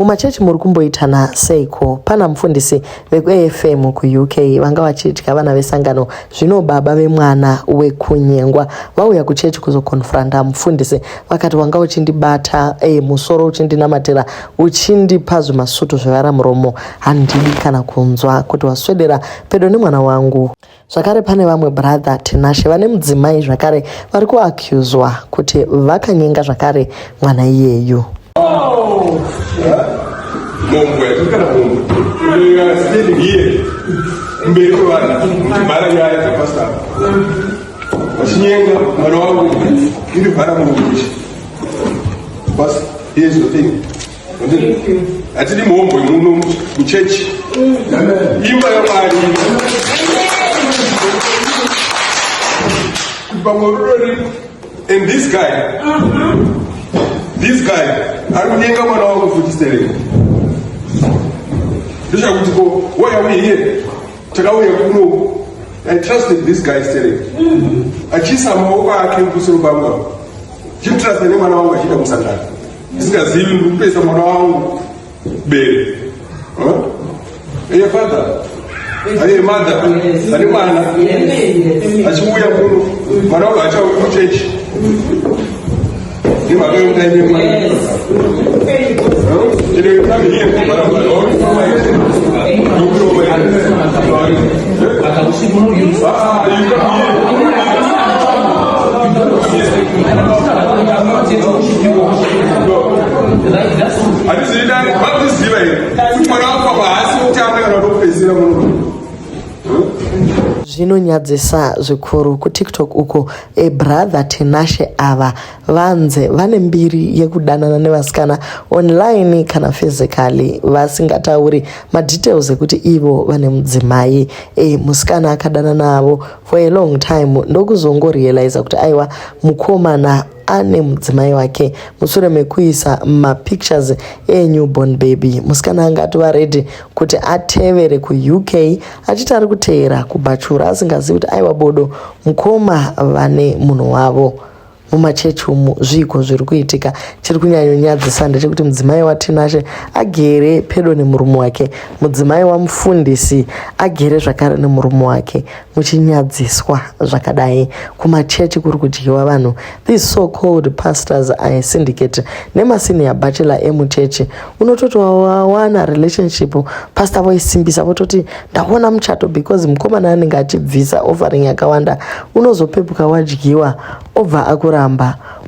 Mumachechi muri kumboitana seiko? Pana mufundisi vekuAFM kuUK vanga vachidya vana vesangano zvino baba vemwana wekunyengwa vauya kuchechi kuzokonfranta mufundisi vakati wanga uchindibata eh, musoro uchindinamatira uchindipa zvimasutu zvevaramuromo handidi kana kunzwa kuti waswedera pedo nemwana wangu. Zvakare pane vamwe brother Tinashe vane mudzimai zvakare vari kuaccuswa kuti vakanyenga zvakare mwana iyeyu. Mberi kwevanhu muchibhara nyaya dzapastor vachinyenga mwana wangu iri bhara munhu bas here's the thing Hatidi mhombwe muno muchechi. Imba yaMwari. Kuti pamwe rudo riripo. And this guy, this guy ari kunyenga mwana wangu futi stereki. Ndozvakuti ko why are we here? Takauya kuno. I trusted this guy stereki. Achiisa maoko ake kusoro kwangu. Chimutrust nemwana wangu achiita musangano. Ndisingazivi ndiri kupesa mwana wangu bere. Eye father. Aye mother. Ane mwana. Achiuya kuno. Mwana wangu achauya kuchechi. Nemhaka yekuti aine mwana. Ine come here. Ah, you come here. Handiziva here kuti mwana wangu papa haasi wekutanga kana wekupedzisira muno. Zvinonyadzisa zvikuru kuTikTok uko e brother Tinashe ava vanze vane mbiri yekudanana nevasikana online kana physically vasingatauri madetails ekuti ivo vane mudzimai. E, musikana akadana navo for a long time ndokuzongorealiza kuti aiwa mukomana ane mudzimai wake mushure mekuisa mapictures enewborn baby. Musikana anga atova ready kuti atevere kuUK achiti ari kuteera kubhachura asingazivi kuti aiwa bodo mukoma vane munhu wavo. Mumachechi umu zviiko zviri kuitika? Chiri kunyanyonyadzisa ndechekuti mudzimai waTinashe agere pedo nemurume wake, mudzimai wamufundisi agere zvakare nemurume wake. Muchinyadziswa zvakadai kumachechi kuri kudyiwa vanhu. These so called pastors are a syndicate nemasenior bachelor emuchechi. Unototi wawana relationship pastor voisimbisa vototi ndaona muchato because mukomana anenge achibvisa offering yakawanda. Unozopepuka wadyiwa obva akuramba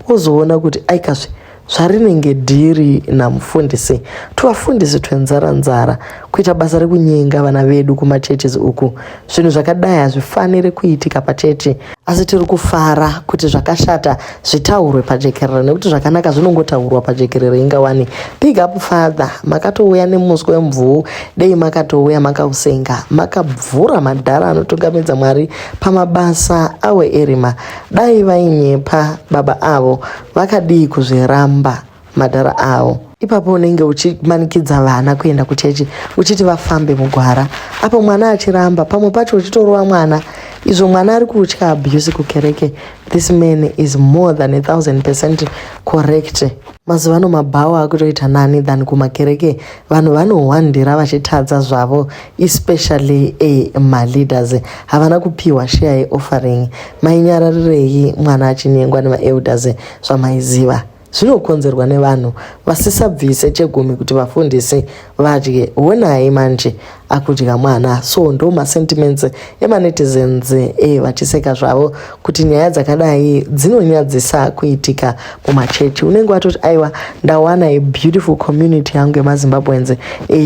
wozoona kuti aikazve zvarinenge dhiri namufundisi. Tuvafundisi twenzara nzara kuita basa rekunyenga vana vedu kumachurches uku. Zvinhu zvakadai hazvifaniri kuitika pachechi, asi tiri kufara kuti zvakashata zvitaurwe pajekerere nekuti zvakanaka zvinongotaurwa pajekerere inga wani. Big up father, makatouya nemuswe wemvuu, dei makatouya makausenga, makabvura madhara anotungamidza Mwari pamabasa awe erima. Dai vainyepa baba avo vakadii kuzviramba madhara avo. Ipapo unenge uchimanikidza vana kuenda kuchechi uchiti vafambe mugwara apo mwana achiramba, pamwe pacho uchitorova mwana izvo mwana ari kutya abuse kukereke. This man is more than 1000% correct. Mazuva ano mabhawa akutoita nani than kumakereke, vanhu vanohwandira vachitadza zvavo especially maleaders havana kupiwa share yeoffering. Mainyararirei mwana achinyengwa nemaelders zvamaiziva? Zvinokonzerwa nevanhu vasisabvise chegumi kuti vafundisi vadye. Honai manje akudya mwana. So ndo masentiments emanetizens vachiseka zvavo kuti nyaya dzakadai dzinonyadzisa kuitika mumachechi. Unenge watoti aiwa ndawana a beautiful community yangu yemaZimbabweans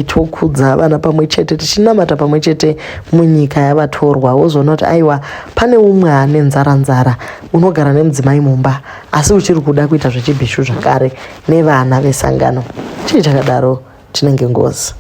tokudza vana pamwe chete tichinamata pamwe chete munyika yavatorwa, wozoona kuti aiwa pane umwe ane nzara nzara, unogara nemudzimai mumba asi uchiri kuda kuita zvechibhishu zvakare nevana vesangano. Chii chakadaro? Chinenge ngozi.